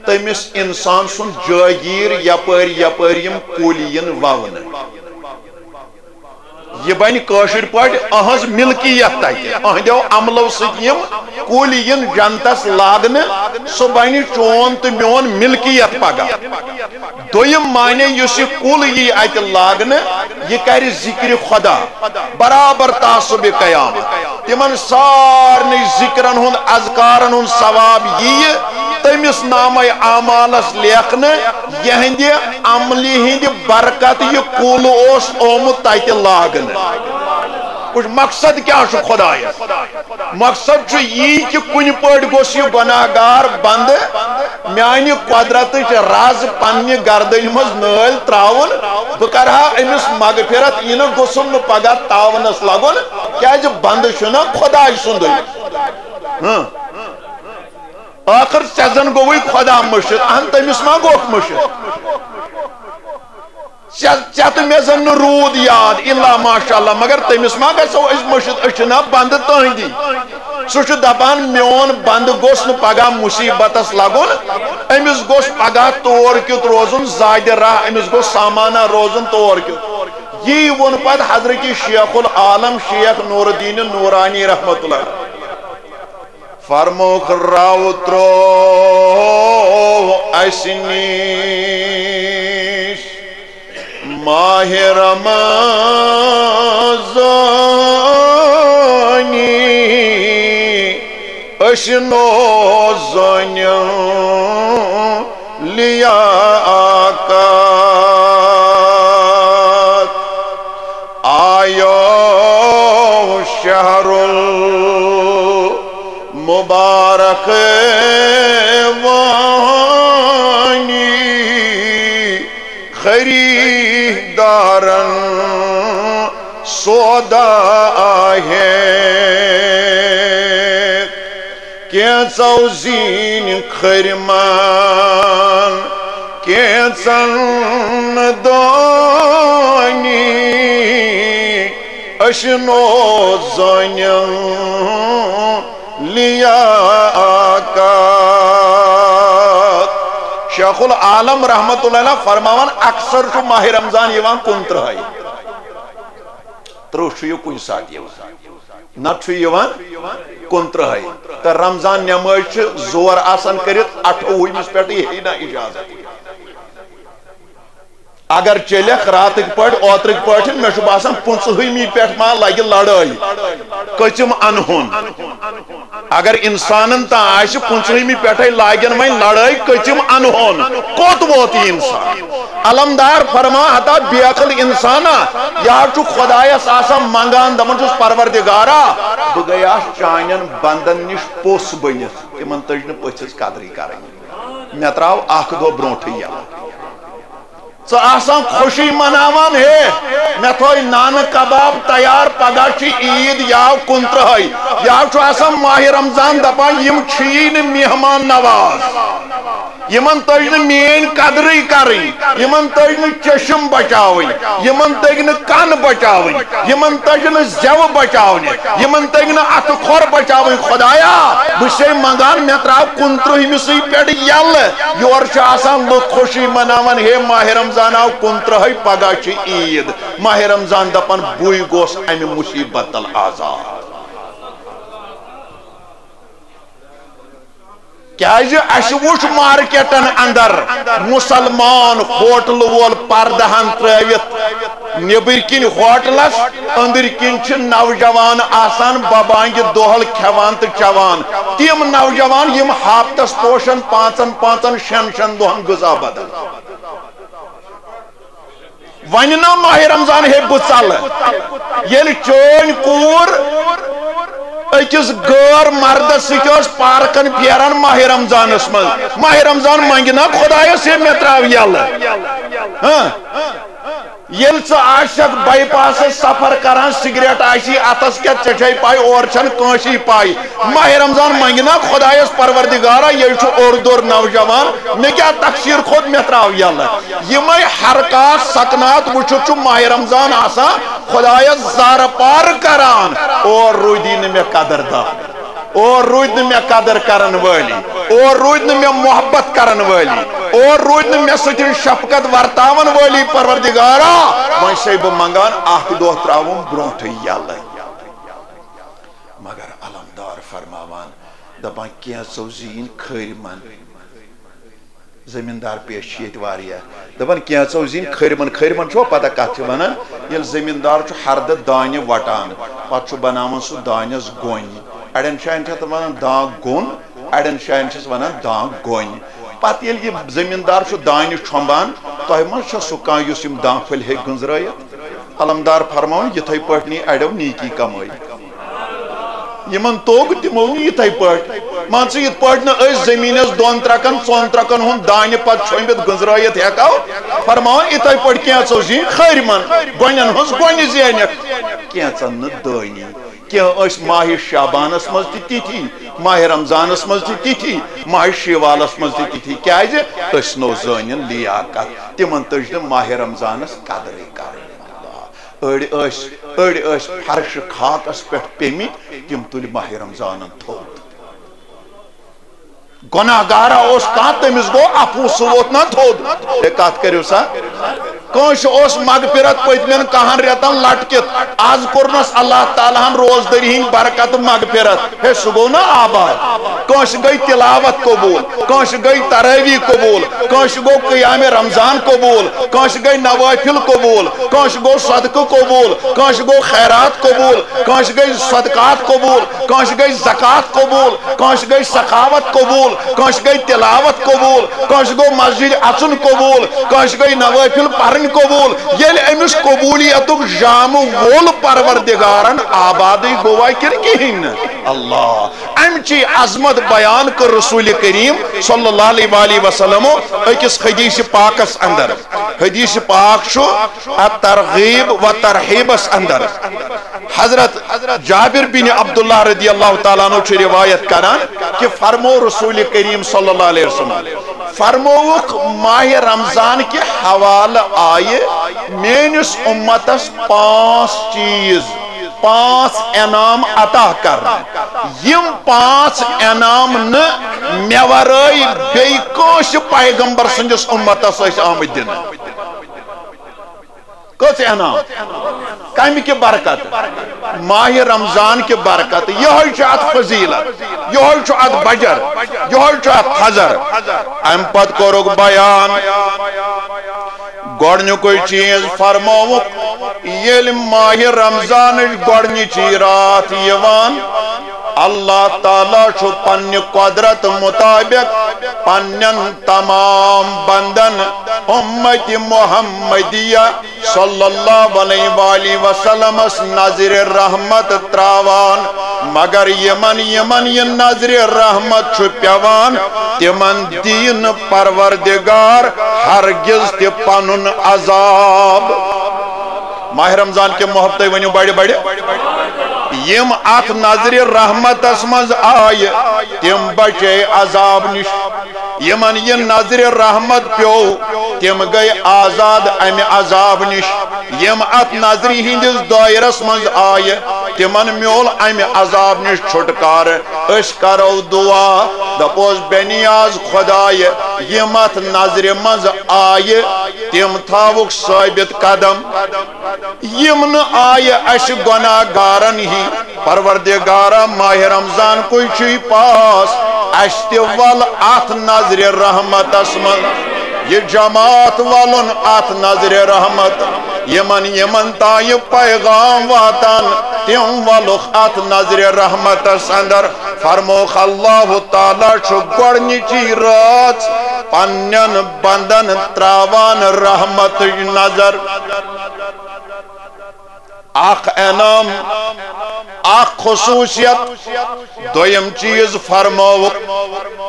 تٔمِس انسان سُنٛد جٲگیٖر یپٲرۍ یپٲرۍ یِم کُلۍ یِن وونہٕ۔ یہِ بنہِ کٲشِر پٲٹھۍ أہنٛز ملکیت تتہِ، أہنٛدیو عملو سۭتۍ یِم کُلۍ یِن جنتس لاگنہٕ، سُہ بنہِ چون تہٕ میون ملکیت پگاہ۔ دوٚیِم معنی، یُس یہِ کُل یی اتہِ لاگنہٕ، یہِ کرِ ذکرِ خدا برابر تعصب قیامت۔ تِمن سارنٕے ذکرن ہُنٛد، اذکارن ہُنٛد ثواب ییہِ تٔمِس نامے اعمالس لیکھنہٕ، یِہنٛدِ عملہِ ہٕنٛدِ برکت یہِ کُل اوس آمُت تتہِ لاگنہٕ۔ وٕچھ، مقصد کیٛاہ چھُ خدایس؟ مقصد چھُ یی کہِ کُنہِ پٲٹھۍ گوٚژھ یہِ گۄناہ گار بندٕ میانہِ قۄدرتٕچ رز پننہِ گردنہِ منٛز نٲلۍ تراوُن۔ بہٕ کرٕ ہا أمِس مغفرت، یہِ نہٕ گوٚژھُم نہٕ پگاہ تاونس لگُن، کیازِ بندٕ چھُنہ خداے سُنٛدُے۔ ہاں۔ ٲخٕر ژےٚ زن گوٚوُے خدا مٔشِتھ، اہن تٔمِس ما گوٚکھ مٔشِتھ؟ ژےٚ، ژےٚ تہٕ مےٚ زن نہٕ روٗد یاد، الا ماشاء اللہ، مگر تٔمِس ما گژھو أسۍ مٔشِتھ؟ أسۍ چھِنہ بندٕ تٔہنٛدی۔ سُہ چھُ دپان، میون بندٕ گوٚژھ نہٕ پگاہ مُصیبتس لگُن، أمِس گوٚژھ پگاہ تور کیُتھ روزُن، زادِ راہ، أمِس گوٚژھ سامانہ روزُن تور کیُتھ۔ یی ووٚن پتہٕ حضرت شیخ العالم شیخ نور الدین نورانی رحمۃ اللہ۔ فرمووُکھ، راوٕ ترٛوو اَسہِ نِش ماہِ رمضانی، أسۍ نو زٲنِم لیاقت۔ آیو شہر المبارک وانی، خریدارن سودا آہے۔ کینٛژو زیٖنۍ خٔرمن، کینٛژن دٲنی، أسۍ نو زٲنِم لیاقت۔ شیخ العالم رحمت اللہ علیہ فرماوان، اکثر چھُ ماہ رمضان یِوان کُنترٕہے۔ ترٕٛہ چھُ یہِ کُنہِ ساتہٕ یِوان، نتہٕ چھُ یِوان کُنترٕہے۔ تہٕ رمضان نٮ۪مٲزۍ چھِ زور آسان کٔرِتھ اَٹھووُہمِس پٮ۪ٹھ، یہِ ہے نہ اجازت۔ اگر چلکھ راتٕکۍ پٲٹھۍ، اوترٕکۍ پٲٹھۍ، مےٚ چھُ باسان پٕنٛژٕہمہِ پٮ۪ٹھ ما لگہِ لڑٲے، کٔژِم انہون۔ اگر انسانن تام آسہِ پٕنٛژٕہمہِ پٮ۪ٹھے لاگن وۄنۍ لڑٲے، کٔژِم انہون، کوٚت ووت یہِ انسان؟ علمدار فرما ہتا، بے عقل انسانا، یہِ حظ چھُ خدایس آسان منگان، دپان چھُس، پروردگارا، بہٕ گٔیاس چانٮ۪ن بندن نِش پوٚژھ بٔنِتھ، تِمن تٔج نہٕ پٔژھِس قدرٕے کرٕنۍ۔ مےٚ ترٛاو اکھ دۄہ برونٹھٕے یلہٕ۔ ژٕ آسان خوشی مناوان، ہے، مےٚ تھٲے نانہٕ کباب تیار، پگاہ چھِ عیٖد، یاو کُنترٕہے، یاو چھُ آسان ماہِ رمضان، دپان، یِم چھِی نہٕ مہمان نواز، یِمن تٔج نہٕ میٲنۍ قدرٕے کرٕنۍ، یِمن تٔج نہٕ چشم بچاوٕنۍ، یِمن تٔگۍ نہٕ کن بچاوٕنۍ، یِمن تٔج نہٕ زٮ۪و بچاونہِ، یِمن تٔگۍ نہٕ اتھٕ کھۄر بچاوٕنۍ۔ خدایا، بہٕ چھسے منگان، مےٚ ترٛاو کُنترٕہمِسٕے پٮ۪ٹھ یلہٕ۔ یورٕ چھِ آسان لُکھ خوشی مناوان، ہے، ماہِ رمضان آو کُنترٕہے، پگاہ چھِ عیٖد۔ ماہِ رمضان دپان، بٕے گوس امہِ مصیبت تل آزاد۔ کیازِ اسہِ وُچھ مارکیٹن اندر مسلمان ہوٹل وول پردہن ترٲوِتھ، نیبٕرۍ کِنۍ ہوٹلس، أندٕرۍ کِنۍ چھِ نوجوان آسان ببانگہِ دۄہل کھٮ۪وان تہٕ چٮ۪وان۔ تِم نوجوان یِم ہفتس پوشن پانٛژن پانٛژن شٮ۪ن شٮ۪ن دۄہن غذا بدل۔ وۄنۍ نا ماہِ رمضان ہے بہٕ ژلہٕ، ییٚلہِ چٲنۍ کوٗر أکِس غٲر مردس سۭتۍ ٲس پارکن پھیران ماہِ رمضانس منٛز، ماہِ رمضان منگہِ نا خدایس ہے مےٚ ترٛاو یلہٕ۔ ہاں؟ ییٚلہِ ژٕ آسکھ بائی پاسس سفر کران، سگریٹ آسی اتھس کیٛاہ ژےٚ چھے پاے، اورٕ چھنہٕ کٲنٛسی پاے۔ ماہِ رمضان منگہِ نا خدایس، پروردگارا، ییٚلہِ چھُ اوٚر دوٚر نوجوان، مےٚ کیٛاہ تقصیر کھوٚت، مےٚ ترٛاو یلہٕ۔ یِمے حرکات سکنات وٕچھِتھ چھُ ماہِ رمضان آسان خدایس زارٕ پار کران، اور روٗدی نہٕ مےٚ قدردان، اور روٗدۍ نہٕ مےٚ قدر کرن وٲلی، اور روٗدۍ نہٕ مےٚ محبت کرن وٲلی، اور روٗدۍ نہٕ مےٚ سۭتۍ شفقت ورتاون وٲلی۔ پروردگارا، وۄنۍ چھسے بہٕ منگان اکھ دۄہ ترٛاوُن برونٹھٕے یلہٕ۔ مگر علمدار فرماوان، دپان، کینٛژو زیٖنۍ کھٔرۍ من۔ زمیٖندار پیش چھِ ییٚتہِ واریاہ۔ دَپان، کینٛژو زیٖنۍ کھٔرمَن۔ کھٔرمَن چھُوا پَتہ کَتھ چھِ وَنان؟ ییٚلہِ زمیٖندار چھُ ہَردٕ دانہِ وَٹان، پَتہٕ چھُ بَناوان سُہ دانٮ۪س گوٚنۍ۔ اَڑٮ۪ن جایَن چھِ اَتھ وَنان دانٛگ گوٚن، اَڑٮ۪ن جایَن چھِس وَنان دانٛگ گوٚنۍ۔ پَتہٕ ییٚلہِ یہِ زمیٖندار چھُ دانہِ چھۄمبان، تۄہہِ منٛز چھا سُہ کانٛہہ یُس یِم دانٛگ پھٔلۍ ہیٚکہِ گٔنٛزرٲیِتھ؟ علمدار فرماوان، یِتھَے پٲٹھۍ نی اَڑٮ۪و نیٖکی کَمٲے۔ یِمن توٚگ، تِمو نی یِتھَے پٲٹھۍ۔ مان ژٕ، یِتھ پٲٹھۍ نہٕ أسۍ زٔمیٖنَس دۄن ترٛکَن، ژۄن ترٛکَن ہُنٛد دانہِ پَتہٕ چھۄمبِتھ گٔنٛزرٲیِتھ ہٮ۪کو، فرماوان، یِتھَے پٲٹھۍ کینٛژو زیٖنۍ کھٔرۍ من، گۄنٮ۪ن ہٕنٛز گۄنہِ زینٮ۪کھ، کینٛژَن نہٕ دٲنی۔ کینٛہہ ٲسۍ ماہِ شعبانَس منٛز تہِ تِتھی، ماہِ رمضانَس منٛز تہِ تِتھی، ماہِ شیوالَس منٛز تہِ تِتھی۔ کیٛازِ؟ أسۍ نو زٲنِن لیاقت، تِمَن تٔج نہٕ ماہِ رمضانَس قدرٕے کرٕنۍ۔ اللہ۔ أڑۍ ٲسۍ، أڑۍ ٲسۍ فرشہِ خاکس پٮ۪ٹھ پیٚمٕتۍ، تِم تُلۍ ماہِ رمضانن تھوٚد۔ گۄناہ گارا اوس کانٛہہ، تٔمِس گوٚو عفو، سُہ ووت نا تھوٚد۔ ہے، کتھ کٔرِو سا؟ کٲنٛسہِ اوس مغفرت پٔتمٮ۪ن کاہن رٮ۪تن لٹکِتھ، از کوٚرنس اللہ تعالیٰ ہن روزدٔری ہٕنٛدۍ برکتہٕ مغفرت۔ ہے، سُہ گوٚو نا آباد؟ کٲنٛسہِ گٔے تلاوت قبول، کٲنٛسہِ گٔے تراویح قبول، کٲنٛسہِ گوٚو قیام رمضان قبول، کٲنٛسہِ گٔے نوافل قبول، کٲنٛسہِ گوٚو صدقہٕ قبول، کٲنٛسہِ گوٚو خیرات قبول، کٲنٛسہِ گٔے صدقات قبول، کٲنٛسہِ گٔے زکوٰۃ قبول، کٲنٛسہِ گٔے سخاوت قبول، کٲنٛسہِ گٔے تلاوت قبول، کٲنٛسہِ گوٚو مسجد اژُن قبول، کٲنٛسہِ گٔے نوافل پرٕنۍ قبول۔ ییٚلہِ أمِس قبولیتُک جامہٕ وول پروردگارن، آبادٕے گوٚوا کِنہٕ کِہیٖنۍ نہٕ؟ اللہ۔ امچی عظمت بیان کٔر رسول کریم صلی اللہ علیہ وآلہ وسلمو أکِس حدیث پاکس اندر۔ حدیث پاک چھُ الترغیب و ترہیبس اندر۔ حضرت جابر بن عبداللہ رضی اللہ تعالیٰ عنہ چھُ روایت کران کہ فرمو رسول کریم صلی اللہ علیہ وسلم، فرمووُکھ، ماہ رمضان کہِ حوالہٕ آیہِ میٲنِس امتس پانٛژھ چیٖز، پانٛژھ انعام عطا کرنہٕ۔ یِم پانٛژھ انعام نہٕ مےٚ ورٲے بیٚیہِ کٲنٛسہِ پیغمبر سٕنٛدِس امتس ٲسۍ آمٕتۍ دِنہٕ۔ کٔژ انعام؟ کمہِ کہِ برکت؟ ماہِ رمضان کہِ برکت۔ یہوے چھُ اتھ فضیلت، یہوے چھُ اتھ بجر، یہوے چھُ اتھ فضر۔ امہِ پتہٕ کوٚرُکھ بیان، گۄڈنیُکُے چیٖز فرمووُکھ، ییٚلہِ ماہِ رمضانٕچ گۄڈنِچی راتھ یِوان، اللہ تعالیٰ چھُ پننہِ قۄدرت مطابق پننٮ۪ن تمام بندن امت محمدیہ صلی اللہ علیہ وآلہ وسلمس نظرِ رحمت تراوان، مگر یمن یمن یہ نظرِ رحمت چھُ پیوان، تمن دِیہِ نہٕ پروردگار ہرگز تہِ پنُن عذاب۔ ماہ رمضان کہِ محبتہ ؤنِو بڑِ بڑِ۔ یم اتھ نظرِ رحمتس منٛز آیہِ، تم بچے عذاب نِش۔ یمن یہ نظرِ رحمت پیوٚو، تم گٔے آزاد امہِ عذاب نِش۔ یم اتھ نظرِ ہٕنٛدِس دٲیرس منٛز آیہِ، تمن میول امہِ عذاب نِش چھُٹکارٕ۔ أسۍ کرو دعا، دپوس، بے نیاز خدایہِ، یم اتھ نظرِ منٛز آیہِ، تم تھاوُکھ ثٲبت قدم۔ یم نہٕ آیہِ، اسہِ گۄناہ گارن ہی، پروردگارا، ماہِ رمضان کُے چھُے پاس، اسہِ تہِ ول اتھ نظرِ رحمتس منٛز، یہ جماعت ولُن اتھ نظرِ رحمت۔ یمن یمن تام یہ پیغام واتان، تم ولُکھ اتھ نظرِ رحمتس اندر۔ فرموکھ، اللہ تعالیٰ چھُ گۄڈنِچی رٲژ پننٮ۪ن بندن تراوان رحمتٕچ نظر۔ اکھ انعام، اکھ خصوصیت۔ دوٚیِم چیٖز فرمٲوُکھ،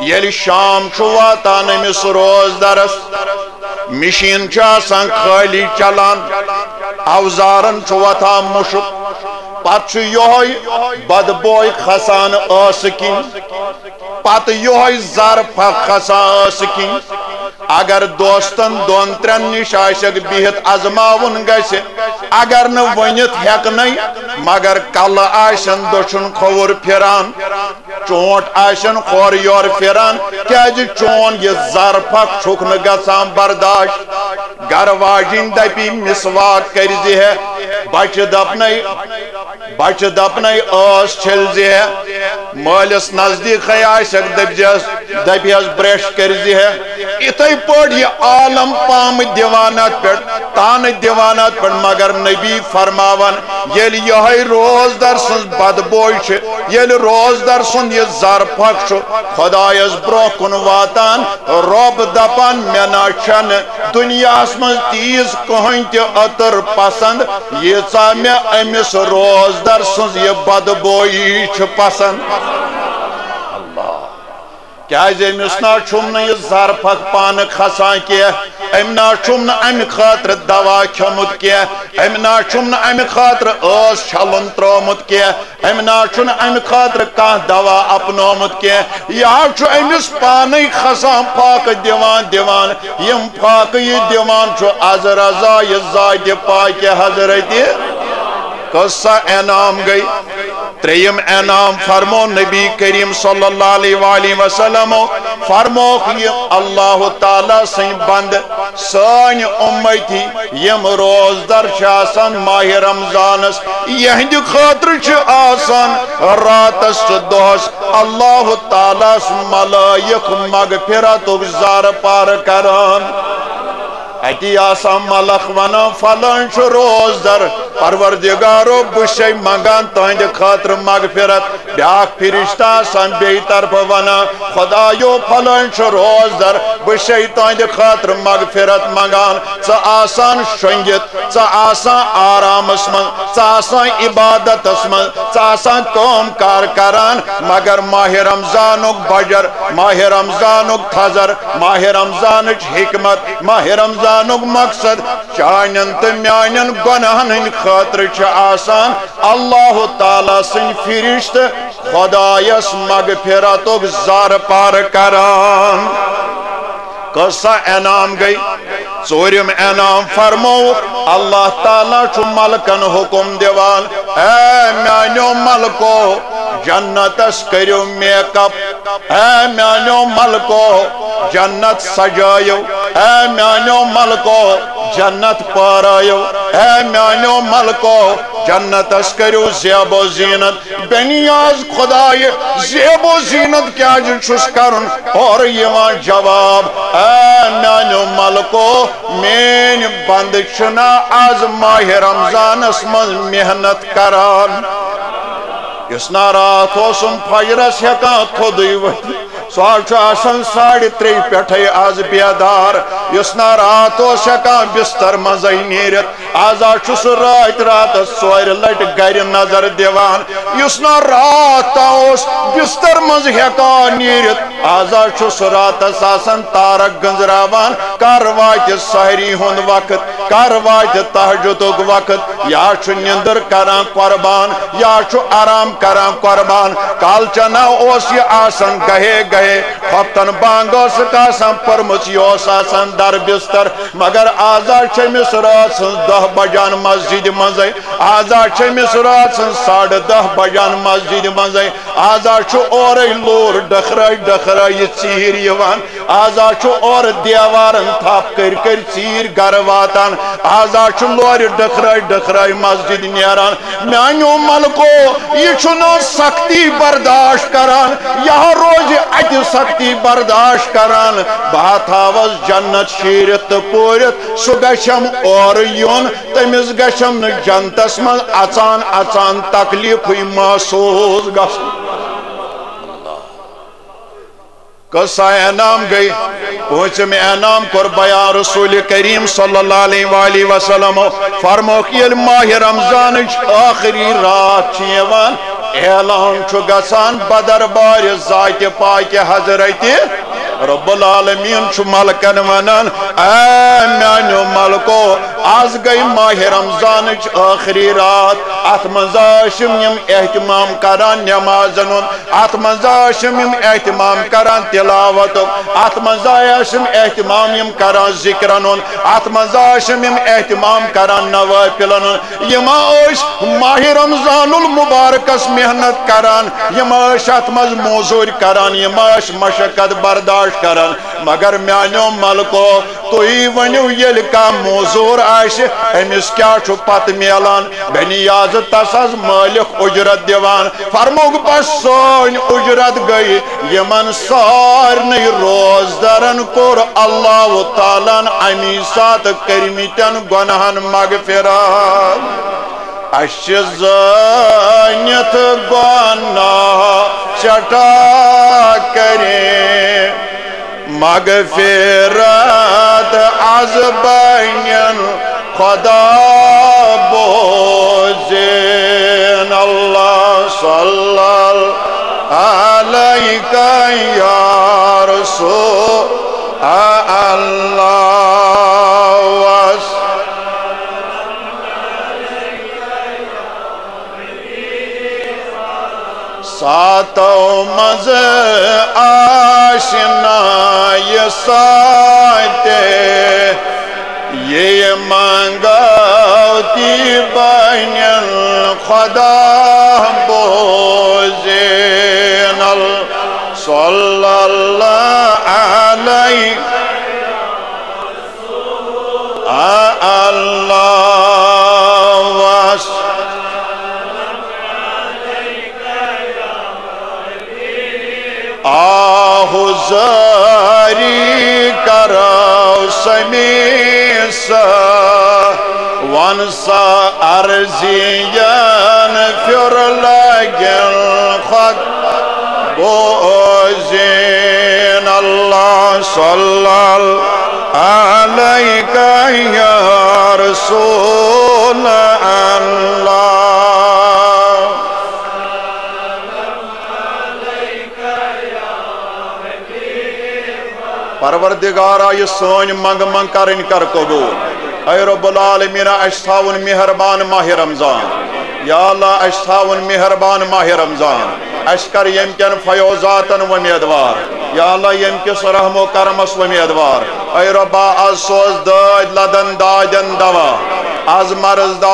ییٚلہِ شام چھُ واتان أمِس روزدرس، مِشیٖن چھِ آسان خٲلی چلان، اوزارن چھُ وۄتھان مُشُک، پتہٕ چھُ یِہوٚے بدبوے کھسان ٲسہٕ کِنۍ، پتہٕ یِہوٚے زر پھکھ کھسان ٲسہٕ کِنۍ۔ اگر دوستن دۄن ترٛٮ۪ن نِش آسٮ۪کھ بِہِتھ ازماوُن گژھِ، اگر نہٕ ؤنِتھ ہٮ۪کنَے، مگر کلہٕ آسن دٔچھُن کھووُر پھِران، چونٹ آسن ہورٕ یورٕ پھِران، کیازِ چون یہِ زر پھکھ چھُکھ نہٕ گژھان برداشت۔ گرٕ واجِنۍ دپی، مسواک کٔرزِ ہے، بچہِ دپنَے، بچہِ دپنَے، ٲس چھٔلزِ ہے، مٲلِس نزدیٖکھٕے آسٮ۪کھ، دٔپزٮ۪س، دپہِ ہس، برش کٔرزِ ہے۔ یِتھے پٲٹھۍ یہِ عالم پامہٕ دِوان اتھ پٮ۪ٹھ، تانہٕ دِوان اتھ پٮ۪ٹھ، مگر نبی فرماوان، ییٚلہِ یِہوٚے روزدر سٕنٛز بدبوے چھِ، ییٚلہِ روزدر سُنٛد یہِ زر پھکھ چھُ خۄدایس برونٛہہ کُن واتان، رۄب دپان، مےٚ نا چھنہٕ دُنیاہس منٛز تیٖژ کٕہٕنۍ تہِ عطر پسند، ییٖژاہ مےٚ أمِس روزدر سٕنٛز یہِ بدبویی چھِ پسند۔ اللہ۔ کیازِ أمِس نا چھُم نہٕ یہِ زر پھکھ پانہٕ کھسان کینٛہہ، أمۍ نا چھُم نہٕ امہِ خٲطرٕ دوا کھیوٚمُت کینٛہہ، أمۍ نا چھُم نہٕ امہِ خٲطرٕ ٲس چھلُن ترٛوومُت کینٛہہ، أمۍ نا چھُنہٕ امہِ خٲطرٕ کانٛہہ دوا اپنومُت کینٛہہ۔ یہِ ہا چھُ أمِس پانے کھسان پھاکہٕ دِوان دِوان۔ یِم پھاکہٕ یہِ دِوان چھُ از رضا یہِ ذاتِ پاکہِ حضرتِ۔ کٔژ سا انعام گٔے۔ ترٛیٚیِم انعام فرمو نبی کریم صلی اللہ علیہ وآلہ وسلم، فرموکھ یہِ اللہ تعالیٰ سٕنٛدۍ بندٕ، سٲنۍ امتی یِم روزدر چھِ آسان ماہِ رمضانس، یِہنٛدِ خٲطرٕ چھِ آسان راتس تہٕ دۄہس اللہ تعالیٰ ہس ملائک مغفرتُک زارٕ پارٕ کران۔ اتی آسان ملک ونان، فلٲنۍ چھُ روزدر، پروردگارو، بہٕ چھسے منگان تہنٛدِ خٲطرٕ مغفرت۔ بیاکھ فرشتہٕ آسان بیٚیہِ طرفہٕ ونان، خدایو، فلٲنۍ چھُ روزدر، بہٕ چھسے تہنٛدِ خٲطرٕ مغفرت منگان۔ ژٕ آسان شۄنگِتھ، ژٕ آسان آرامس منٛز، ژٕ آسان عبادتس منٛز، ژٕ آسان کٲم کار کران، مگر ماہِ رمضانُک بجر، ماہِ رمضانُک تھزر، ماہِ رمضانٕچ حکمت، ماہِ رمضانُک مقصد، چانٮ۪ن تہٕ میانٮ۪ن گۄناہن ہٕنٛدِ خٲطرٕ چھِ آسان اللہ تعالیٰ سٕنٛدۍ فرشتہٕ خدایس مغفرتُک زارٕ پارٕ کران۔ کۭژاہ انعام گٔے؟ ژوٗرِم انعام فرموو، اللہ تعالیٰ چھُ ملکن حکم دِوان، اے میانیو ملکو، جنتس کٔرِو میک اپ۔ اے میانیو ملکو، جنت سجٲیِو۔ اے میانیو ملکو، جنت پٲرٲیِو۔ اے میانیو ملکو، جنتس کٔرِو زیب و زینت۔ بے نیاز خدایہِ، زیب و زینت کیازِ چھُس کرُن؟ اورٕ یِوان جواب، اے میانیو ملکو، میٲنۍ بندٕ چھِنہ از ماہِ رمضانس منٛز محنت کران۔ یُس نہ راتھ اوسُم فجرس ہٮ۪کان تھوٚدُے ؤتھِتھ، سُہ حظ چھُ آسان ساڑِ ترٛیٚیہِ پٮ۪ٹھَے از بیدار۔ یُس نہ راتھ اوس ہٮ۪کان بستر منٛزَے نیٖرِتھ، از حظ چھُ سُہ راتھ راتس ژورِ لٹہِ گرِ نظر دِوان۔ یُس نہ راتھ تام اوس بستر منٛز ہٮ۪کان نیٖرِتھ، از حظ چھُ سُہ راتس آسان تارک گنٛزراوان، کر واتہِ سحری ہُنٛد وقت، کر واتہِ تہجدُک وقت۔ یا چھُ نِندٕر کران قربان، یا چھُ آرام کران قربان۔ کالچنہ اوس یہِ آسان گہے گہے، ہفتن بانگ ٲسٕکھ آسان پٔرمٕژ، یہِ اوس آسان در بستر۔ مگر از حظ چھِ أمِس رٲژ ہٕنٛز دَہ بجان مسجدِ منٛزے، از حظ چھِ أمِس رٲژ ہٕنٛز ساڑٕ دَہ بجان مسجدِ منٛزے۔ از حظ چھُ اورے لوٗر ڈکھرٲے ڈکھرٲے یہِ ژیٖرۍ یِوان۔ از حظ چھُ اورٕ دیوارن تھپھ کٔرۍ کٔرۍ ژیٖرۍ گرٕ واتان۔ از حظ چھُ لورِ ڈکھرٲے ڈکھرٲے مسجد نیران۔ میانیو ملکو، یہِ چھُنہٕ سختی برداشت کران، یہِ ہا روزِ اتہِ سختی برداشت کران۔ بہٕ ہا تھاوس جنت شیٖرِتھ تہٕ پوٗرِتھ، سُہ گژھٮ۪م اورٕ یُن، تٔمِس گژھٮ۪م نہٕ جنتس منٛز اژان اژان تکلیفٕے محسوس گژھُن۔ کٔژ انعام گٔے؟ پٲنٛژِم انعام کوٚر بیان رسول کریم صلی اللہ علیہ وآلہ وسلم۔ فرموکھ، ییٚلہِ ماہِ رمضانٕچ ٲخری راتھ چھِ یِوان، اعلان چھُ گژھان بدربارِ ذاتِ پاکہِ حضرتِ رب العالمین چھُ ملکن ونان، اے میانیو ملکو، از گٔے ماہِ رمضانٕچ ٲخری راتھ، اتھ منٛز ٲسِم یِم اہتمام کران نمازن ہُنٛد، اتھ منٛز ٲسِم یِم اہتمام کران تلاوتُک، اتھ منٛز ٲسِم اہتمام یِم کران ذکرن ہُنٛد، اتھ منٛز ٲسِم یِم اہتمام کران نوافلن ہُنٛد، یِم ٲسۍ ماہِ رمضان المبارکس محنت کران، یِم ٲسۍ اتھ منٛز موٚزوٗرۍ کران، یِم ٲسۍ مشقت برداشت کران۔ مگر میانیو ملکو، تُہۍ ؤنِو، ییٚلہِ کانٛہہ موٚزوٗر آسہِ، أمِس کیٛاہ چھُ پتہٕ میلان؟ بنیازٕ تس حظ مٲلِک اُجرت دِوان۔ فرموکھ، بس سٲنۍ اُجرت گٔے، یِمن سارنٕے روزدرن کوٚر اللہ تعالیٰ ہن امی ساتہٕ کٔرمٕتٮ۪ن گۄناہن مغفرت۔ اسہِ چھِ زٲنِتھ گۄناہ سٮ۪ٹھاہ کٔرِتھ، مغفرت از بنٮ۪ن خدا بوزن۔ اللہ صلی علیک یا رسول اللہ۔ ساتو منٛز آسہِ نہٕ یہِ ساتہِ، یہِ منٛگو تی بنٮ۪ن خدا بوزِ۔ علیہ، آ اللہ وس۔ آہ زاری کرو سمیع سا، ون سا عرضین پھر لگن خود بوزین۔ اللہ صلی اللہ علیک یا رسول اللہ۔ پروردگارا، یہِ سٲنۍ منٛگہٕ منٛگ کرٕنۍ کر قبول۔ اے رب العالمین، اَسہِ تھاوُن مہربان ماہِ رمضان۔ یا اللہ، اَسہِ تھاوُن مہربان ماہِ رمضان۔ اَسہِ کر ییٚمہِ کٮ۪ن فیوضاتن وۄمیدوار۔ یا اللہ، ییٚمہِ کِس رحم و کرمس وۄمیدوار۔ اے ربا، از سوز دٲدۍ لدن دادٮ۪ن دوا۔ از مرض دار